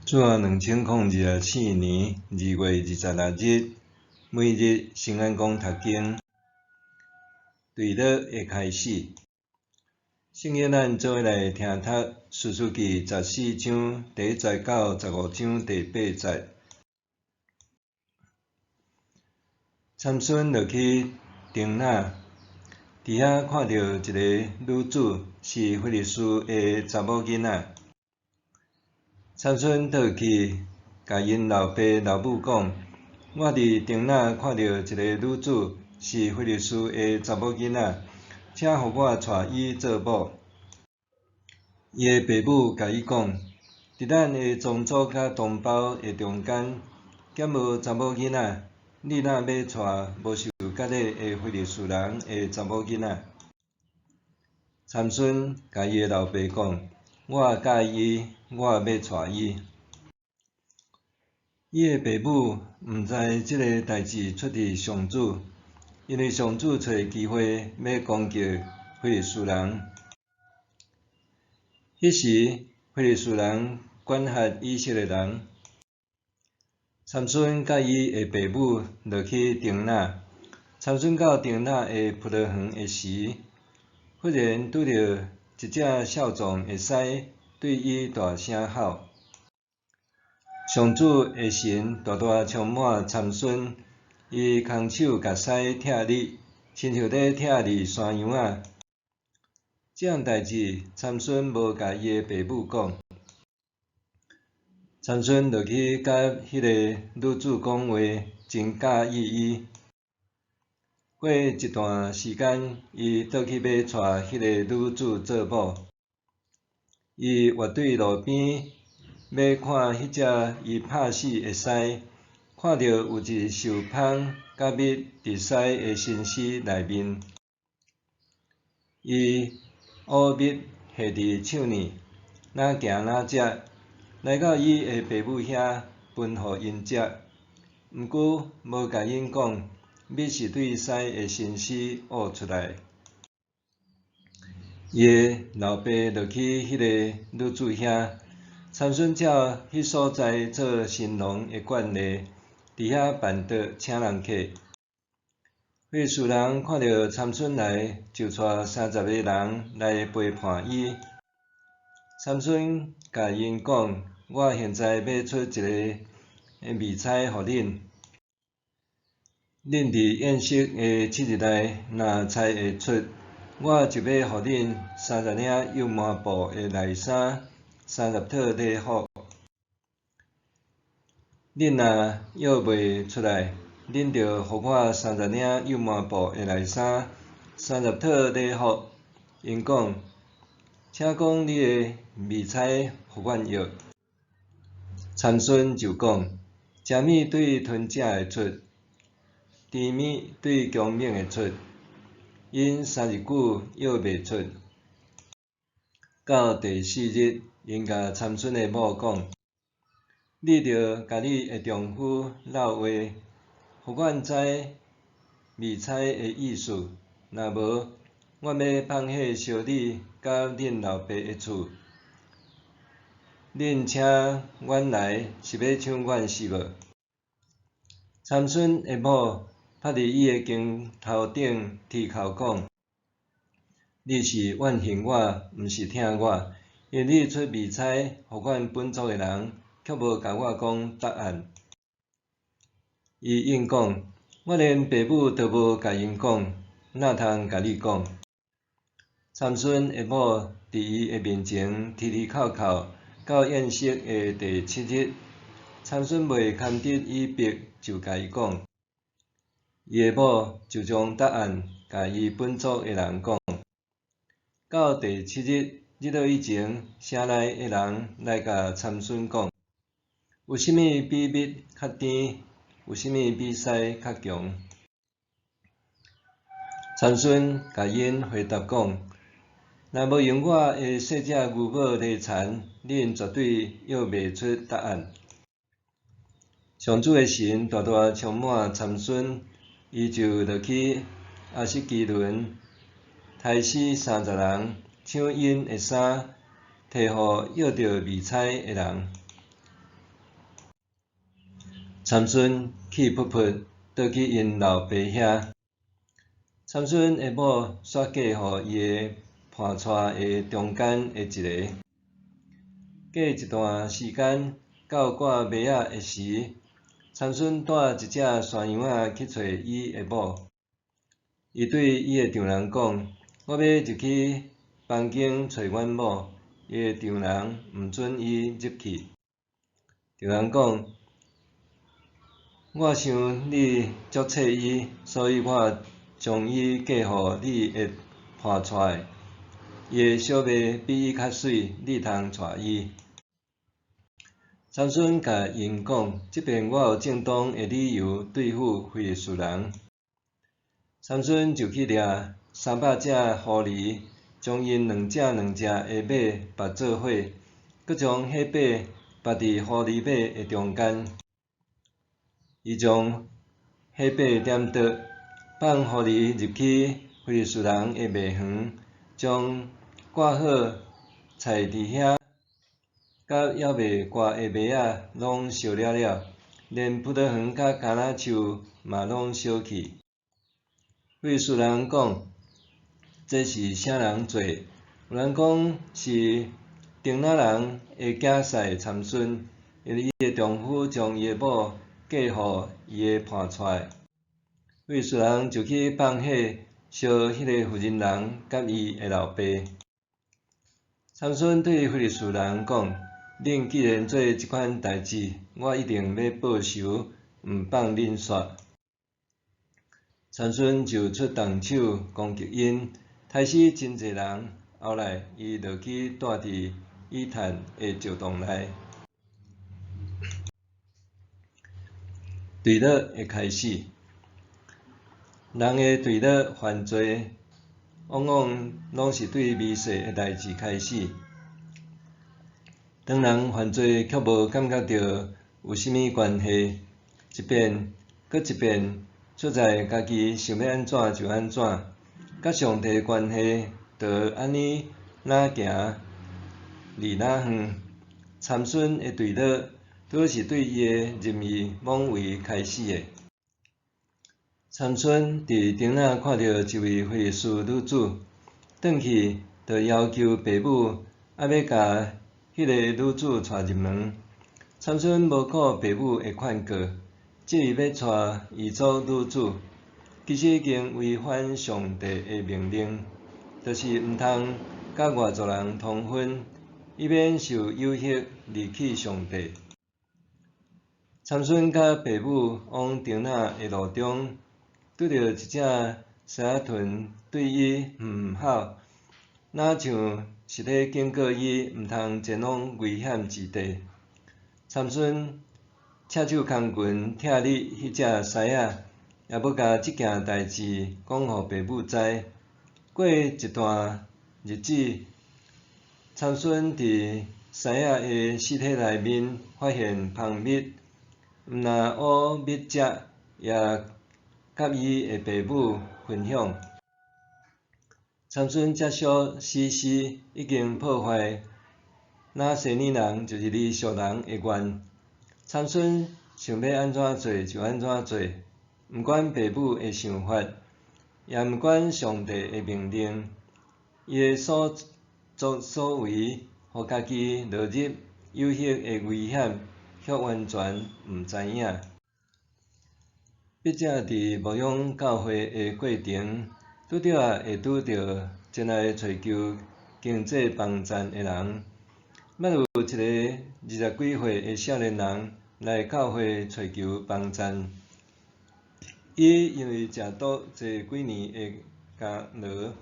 主后2024年2月26日，每日圣安讲读经，坠落的开始。圣经咱做伙来听读士师记14章第1节到15章第8节。参孙落去亭拿，伫遐看著一个女子是非利士的查某囡仔。参孙倒去，共𪜶老爸老母讲：我伫亭拿看著一个女子，是非利士的查某囡仔，请予我娶伊做某。伊的爸母共伊讲：伫咱的宗族佮同胞的中间，敢无查某囡仔？你若欲娶无受割礼的非利士人的查某囡仔？参孙共伊的老爸讲：我佮意伊，我欲娶伊。伊的爸母毋知这个代誌出佇上主，因為上主揣機會欲攻擊非利士人。彼時，非利士人管轄以色列人。參孫佮伊的爸母落去亭拿。參孫到亭拿的葡萄園的時，忽然拄著一隻少壯的獅對伊大聲吼。上主的神大大充滿參孫，伊空手共獅拆裂，親像咧拆裂山羊仔。這項代誌，參孫無共伊的爸母講。參孫落去佮彼个女子講話，真佮意伊。過一段時間，伊倒去欲娶彼个女子做某。伊越對路邊，欲看彼隻伊拍死的獅，看著有一受蜂佮蜜佇獅的身屍內面。伊挖蜜下佇手裡，若行若食，來到伊的爸母遐，分予𪜶食。毋過無共𪜶講，蜜是對獅的身屍挖出來。伊的老爸落去彼個女子遐，參孫照彼所在做新郎的慣例，佇遐辦桌請人客。非利士人看著參孫來，就帶30個人來陪伴伊。參孫共𪜶講：我現在欲出一个謎猜予恁，恁佇宴席的7日內，若猜會出，我就欲予恁30領幼麻布的內衫，30套禮服。恁若約袂出來，恁著予我三十領幼麻布的內衫，30套禮服。𪜶講：請講你的謎猜予阮約。參孫就講：食物對吞者會出，甜物對強猛會出。𪜶3日久約袂出。到第四日，𪜶共參孫的某講：你著共你的丈夫落話，予阮知謎猜的意思，若無，阮欲放火燒你佮恁老爸的厝。恁請阮來是欲搶阮是無？參孫的某拍佇伊的肩頭頂啼哭講：你是怨恨我，毋是疼我，因為你出謎猜予阮本族的人，卻無共我講答案。伊應講：我連爸母都無共𪜶講，哪通共你講？參孫的某佇伊的面前啼啼哭哭，到宴席的第七日，參孫袂堪得伊逼，就共伊講。伊的某就將答案共伊本族的人講。到第七日，日落以前，城內的人來共參孫講：有啥物比蜜較甜？有啥物比獅較強？參孫共𪜶回答講：若無用我的細隻牛母來田，恁絕對約袂出答案。上主的神大大充滿參孫，伊就落去亞實基倫，刣死30人，搶𪜶的衫，提予約著謎猜的人。參孫氣噗噗，倒去𪜶老爸遐。參孫的某煞嫁予伊的伴娶的中間的一个。過一段時間，到割麥仔的時，參孫帶一隻山羊仔去揣伊的某。伊對伊的丈人講：我欲入去房間揣阮某。伊的丈人毋准伊入去。丈人講：我想你足切伊，所以我將伊嫁予你的伴娶的。伊的小妹比伊較媠，你通娶伊。參孫共𪜶講：這遍我有正當的理由對付非利士人。參孫就去掠300隻狐狸，將𪜶兩隻兩隻的尾縛做伙，閣將彼把縛佇狐狸尾的中間。伊將彼把點著，放狐狸入去非利士人的麥園，將割好菜佇遐，佮猶未割的麥仔攏燒了了，連葡萄園佮橄欖樹嘛攏燒去。非利士人講：這是啥人做的？有人講是亭拿人的囝婿參孫，因為伊的丈夫將伊的某嫁予伊的伴娶。非利士人就去放火燒彼个婦人人佮伊的老爸。參孫對非利士人講：恁既然做這款代誌，我一定欲報仇，毋放恁煞。參孫就出動手攻擊𪜶，刣死真濟人。後來，伊落去蹛佇以坦的石洞內。墜落的開始，人的墜落犯罪，往往攏是對微細的代誌開始。當人犯罪卻無感覺著有啥物關係，一遍閣一遍，出在家己想欲按怎就按怎，佮上帝的關係就按呢若行離若遠。參孫的墜落，拄是對伊的任意妄為開始的。參孫佇亭仔看著一位非利士女子，轉去就要求爸母愛欲共彼个女子帶入門。參孫無顧爸母的勸告，執意欲娶異族女子，其實已經違反上帝的命令，就是毋通佮外族人通婚，以免受誘惑離棄上帝。參孫佮爸母往亭仔的路中，拄著一隻獅仔豚對伊吽吽吼，若像是咧警告伊毋通前往危險之地。參孫赤手空拳拆離彼隻獅仔，也無共這件代誌講予爸母知。過一段日子，參孫佇獅仔的屍體內面發現蜂蜜，毋但挖蜜食，也佮伊的爸母分享。參孫這小死屍已經破壞拿細耳人，就是異族人的願。參孫想欲按怎做就按怎做，毋管爸母的想法，也毋管上帝的命令，伊的所作所為，予家己落入誘惑的危險，卻完全毋知影。筆者佇牧養教會的過程，拄著仔會拄著前來揣求經濟幫贊的人。捌有一个二十幾歲的少年人來教會揣求幫贊。伊因為食毒坐幾年的監牢，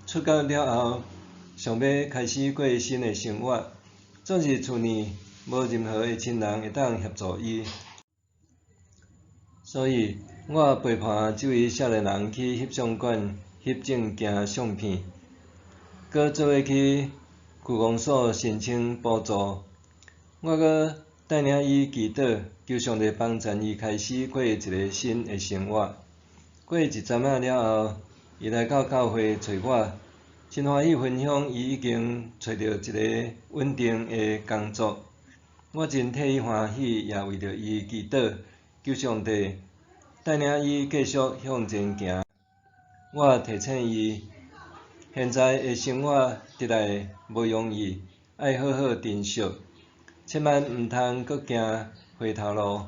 出獄了後，想欲開始過新的生活，總是厝內無任何的親人會當協助伊。所以，我陪伴這位少年人去翕相館翕證件相片，閣做伙去區公所申請補助。我閣帶領伊祈禱，求上帝幫贊伊開始過一个新的生活。過一陣仔了後，伊來到教會揣我，真歡喜分享伊已經揣著一个穩定的工作。我真替伊歡喜，也為著伊祈禱，求上帝帶領伊繼續向前行。我提醒伊，現在的生活實在無容易，愛好好珍惜，千萬毋通閣行回頭路。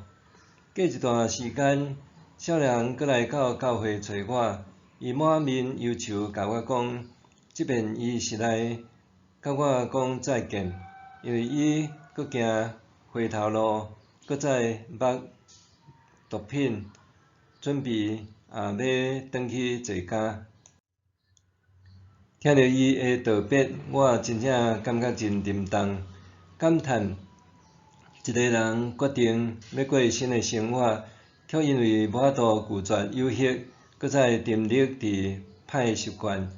過一段時間，少年人閣來到教會揣我，伊滿面憂愁，共我講，這遍伊是來佮我講再見，因為伊閣行回頭路，閣再捌毒品，準備欲轉去坐監。聽著伊的道別，我真正感覺真沉重，感嘆一個人決定欲過新的生活，卻因為無法度拒絕誘惑，閣再沉溺佇歹習慣，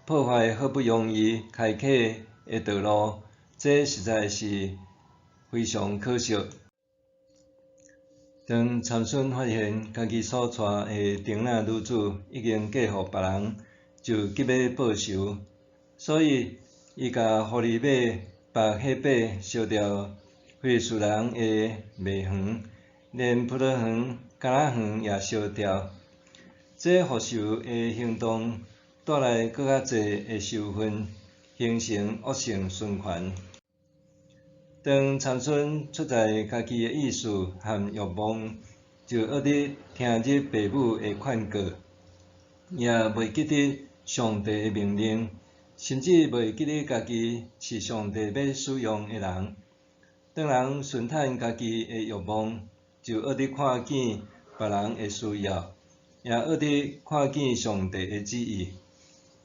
破壞好不容易開啟的道路，這實在是非常可惜。當參孫發現家己所娶的亭拿女子已經嫁予別人，就急欲報仇，所以伊共狐狸馬縛火把燒掉非利士人的麥園，連葡萄園、橄欖園也燒掉。這復仇的行動帶來閣較濟的仇恨，形成惡性循環。當參孫出在家己的意思和欲望，就惡得聽入爸母的勸告，也袂記得上帝的命令，甚至袂記得家己是上帝欲使用的人。當人順趁家己的欲望，就惡得看見別人的需要，也惡得看見上帝的旨意。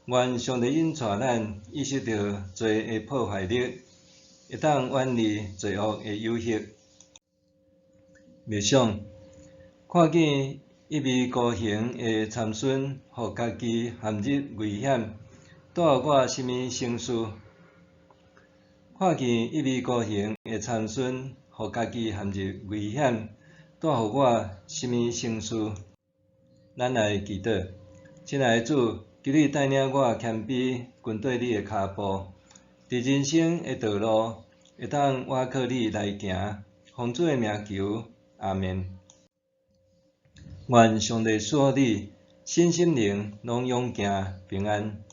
願上帝引帶咱意識著罪的破壞力，會當遠離罪惡的誘惑。默想，看見一意孤行的參孫，予家己陷入危險，帶予我啥物省思？看見一意孤行的參孫，予家己陷入危險，帶予我啥物省思？咱來祈禱，親愛的主，求你帶領我謙卑跟綴你的跤步，佇人生的道路會當倚靠你來行。奉主的名求，阿們。願上帝賜福你，身心靈攏勇健平安。